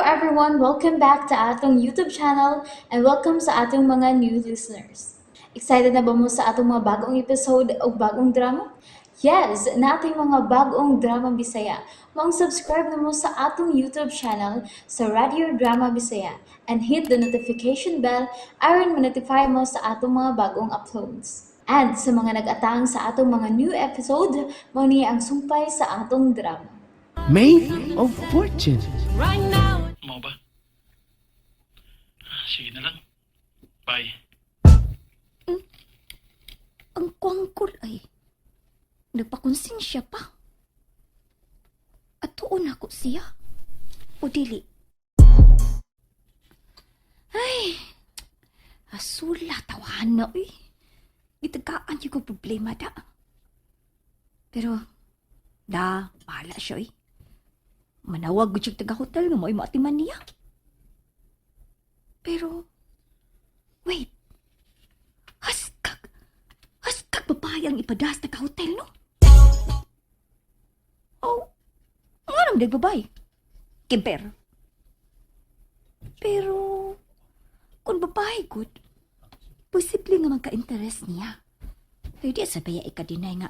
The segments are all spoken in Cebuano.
everyone! Welcome back to atong YouTube channel and welcome sa atong mga new listeners. Excited na ba mo sa atong mga bagong episode o bagong drama? Yes, nating mga bagong drama Bisaya. Maong subscribe na mo sa atong YouTube channel sa Radio Drama Bisaya and hit the notification bell aron ma-notify mo sa atong mga bagong uploads. And sa mga nag-atang sa atong mga new episode, mao ni ang sumpay sa atong drama. Maid of Fortune. Mao ba? Sige na lang. Bye. Ang kwangkol ay nagpakonsensya pa. At tuon ako siya. O dili. Ay, asula tawahan na uy. Gitagaan yung ko problema da. Pero, da, bahala siya uy. Manawag ko siya taga-hotel nga mo'y maatiman niya. Pero, wait. Haskag! Haskag babae ang ipadas na ka-hotel, no? Oh, nga naman day babae. Kimper. Pero, kung babae good, posible nga magka-interest niya. Ay di sa baya ikadinay nga,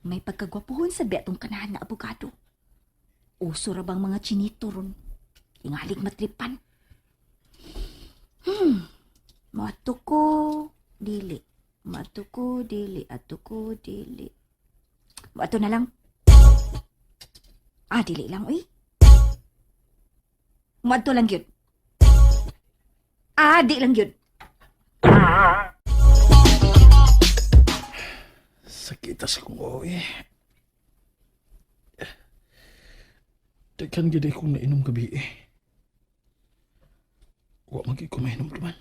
may pagkagwapuhon sa biya tong kanahan na abogado. Uso ra bang mga chinito ron? Tingalig matripan. Mato ko, dili. Mato ko, dili. Ato ko, dili. Mato na lang. Ah, dili lang, uy. Mato lang yun. Ah, di lang yun. Sakit sa kong uwi. Daghan gid akong nainom gabi eh. Wa man gid ko mainom duman.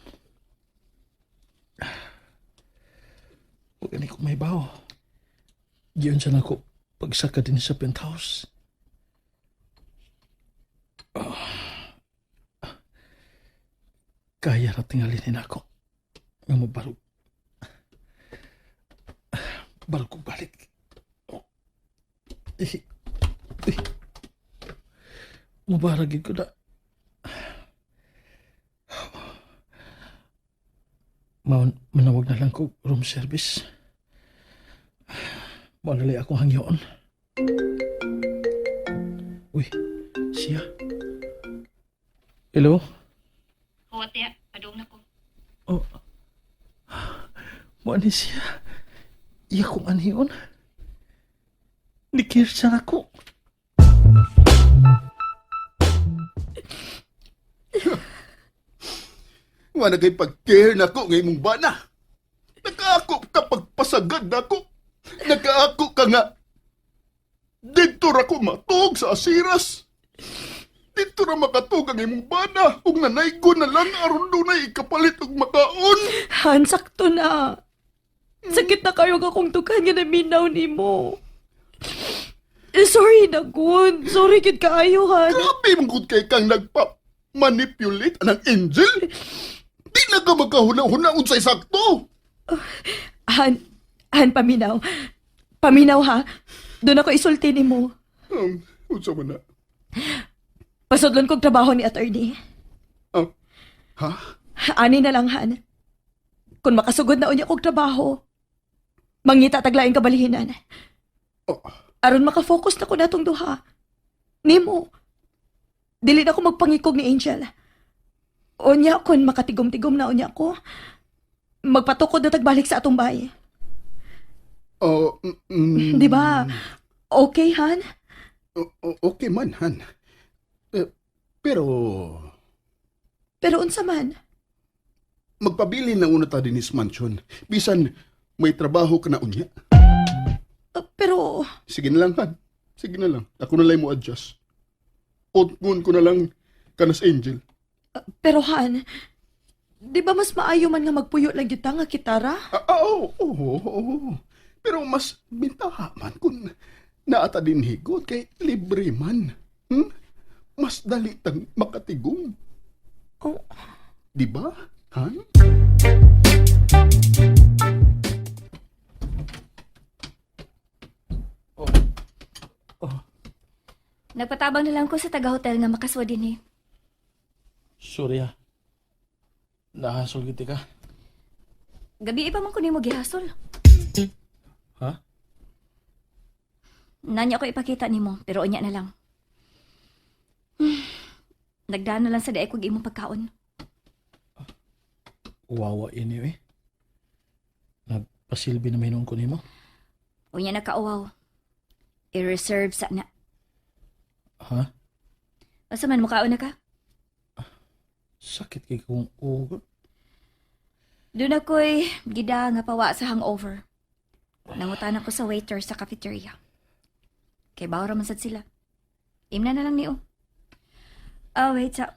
Wa gani ko may bawo. Giyon sa nako pagsaka din sa penthouse. Ah. Kaya ra tingali ni nako. Nga mobarog. Barog ko balik. Oh. Eh, eh. Mubarag gid ko na. Manawag na lang ko room service. Mao na lang akong hangyoon. Uy, siya. Hello? Huwat ya, padung na ko. Oh. Mao ni siya. Iya kong anhiyon. Nikir siya nako. Wala kay pag-care nako nga imong bana. Nakaako ka pagpasagad nako. Nakaako ka nga. Dito ra ko matug sa asiras. Dito ra makatug ang imong bana ug nanaygo na lang aron dunay ikapalit og makaon. Han, sakto na. Sakit na kayo akong tukan nga naminaw ni mo. Eh, sorry na, Gun. Sorry kid kaayo, Han. Grabe man gud kay kang nagpa manipulate anang angel. Di na ka magkahuna-huna unsay sakto. Han, Han, paminaw. Paminaw, ha? Doon ako isulti ni mo. Unsa man na? Pasudlon kong trabaho ni attorney. Ah, ha? Ani na lang, Han. Kung makasugod na unya kog trabaho, mangita taglaing kabalihinan. Oh. Aron makafocus na ko natong duha. Nimo, dili na ko magpangikog ni Angel. Unya kun makatigom-tigom na unya ko, magpatukod na tagbalik sa atong bahay. Oh, Di ba? Okay, Han? Okay man, Han. Eh, pero Pero unsa man? magpabilin na una ta dinis mansion. Bisan may trabaho ka na unya. Pero Sige na lang, Han. Sige na lang. Ako na lang mo adjust. Utngon ko na lang kanas Angel. Pero Han, di ba mas maayo man nga magpuyo lang gyud ta nga kitara? Ah, ah, oo, oo, oo. Pero mas bintaha man kung naata din higot kay libre man. Mas dali tang makatigom. Oh. Di ba, Han? Nagpatabang na lang ko sa taga-hotel nga makaswa din eh. Sorry ha. Nahasol gid ka. Gabi pa man ko nimo gihasol. Ha? Nanya ko ipakita nimo, pero unya na lang. Nagdaan na lang sa daig kog imong pagkaon. Wawa ini eh. Nagpasilbi na may ko nimo. Unya na kauwaw. I-reserve sa na. Ha? Asa man mukaon na ka? Sakit kay kong ugot. Doon ako'y gida nga pawa sa hangover. Nangutan ako sa waiter sa cafeteria. Kay bawra man sad sila. Imna na lang niyo. Ah, wait sa.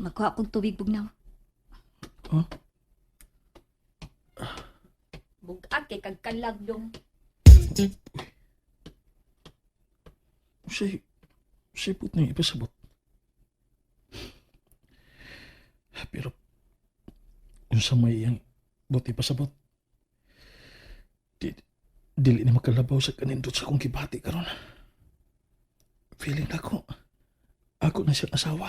Magkuha kong tubig bugnaw. Huh? Bugag kay kagkalag dong. Say, sipot na yung ipasabot. Pero, unsa may iyang buti pasabot. Di, dili na makalabaw sa kanindot sa kong gibati karon. Feeling nako, ako na siyang asawa.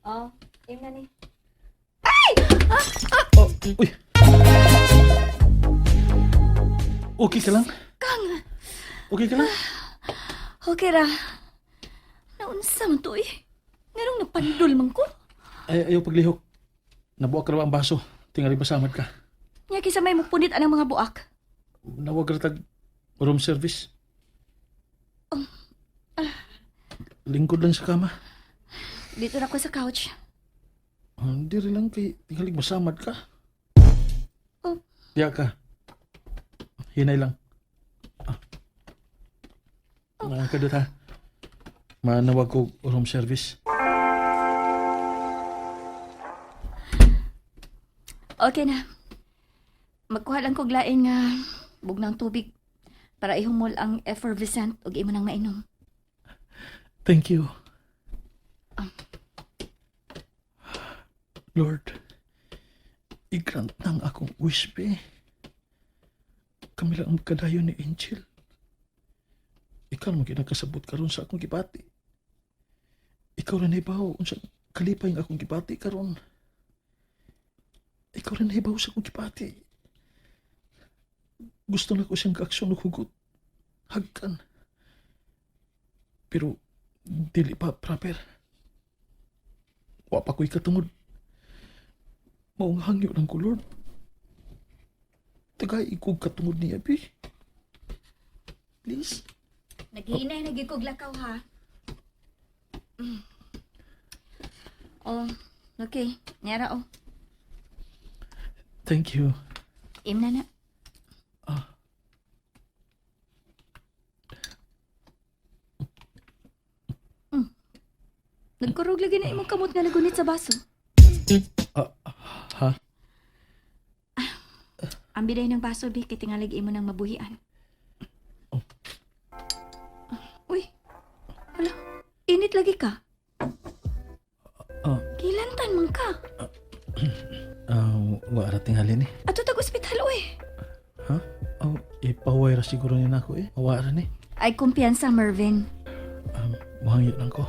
Oh, imna ni. Oh, uy. Okay ka lang? Kang! Okay ka lang? Okay ra. Naunsa man to eh. Nganong napandol man ko? Ay, ayaw paglihok. Nabuak ka raw ang baso. Tingali basamad ka. Nya kisa may mupunit anang mga buak. Nawag ra tag room service. Lingkod lang sa kama. Dito na ko sa couch. Ah, diri lang kay tingalig masamad ka. Oh. Diya ka. Hinay lang. Ah. Mga kadot ha. Manawag ko room service. Okay na. Magkuha lang kog lain nga bugnang tubig para ihumol ang effervescent ug imo nang mainom. Thank you. Lord, i-grant nang akong wish be. Kami lang ang magkadayon ni Angel. Ikaw naman kinakasabot karon sa akong gibati. Ikaw rin hibaw unsa kalipay ang akong gibati karon. Ikaw rin hibaw sa akong gibati. Gusto na ko siyang kaaksyon og hugot. Hagkan. Pero dili pa proper. Wa pa ko'y katungod. Maong hangyo lang ko, Lord. Tagay ikog katungod niya, bi. Please. Naghinay na gyud kog lakaw ha. Oh, okay. Nyara oh. Thank you. Imna na. Ah. Nagkurog lagi na imong kamot nga nagunit sa baso. Ah, ha? Ang biday ng baso, bi, kay tingalig imo nang mabuhian. Oh. Uy, hala, init lagi ka. Ah. Gilantan man ka. Ah, wa ra tingali ni. Ato tag ospital, uy. Ha? Oh, ipaway ra siguro ni nako eh. Wa ra ni. Ay, kumpiyansa, Mervin. Muhangyo lang ko.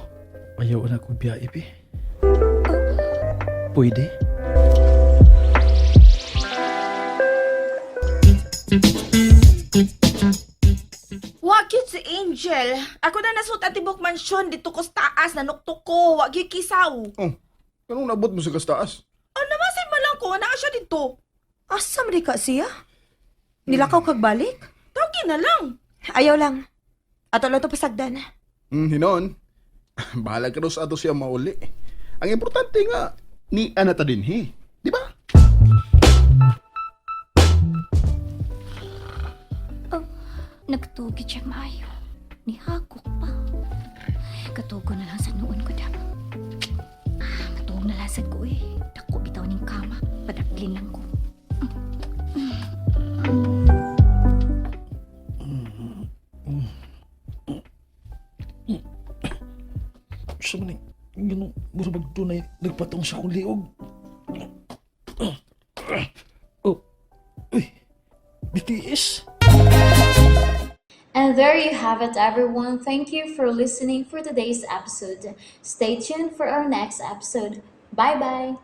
Ayaw na ko biyahe, bi. Pwede? Wa cute si Angel. Ako na nasuot ang tibok mansyon dito ko sa taas na nuktok ko. Wa gyud kisaw. Oh, anong nabot mo sa kastaas? Oh, namasin man lang ko naa siya dito. Asa man di ka siya? Nilakaw kag balik? Tawagin na lang. Ayaw lang. Ato lang to pasagdan. Hinon. Bahala ka daw sa ato siya mauli. Ang importante nga, ni Ana ta din, he. Di ba? Nagtugid siya maayo. Nihakok pa. Katugo na lang sa noon ko dam. Ah, matuog na lang sad ko eh. Dako bitaw ning kama. Padaklin lang ko. Sa man ganun, mura bag dunay nagpatong sa akong liog. Oh, uy, BTS. And And there you have it, everyone. Thank you for listening for today's episode. Stay tuned for our next episode. Bye bye.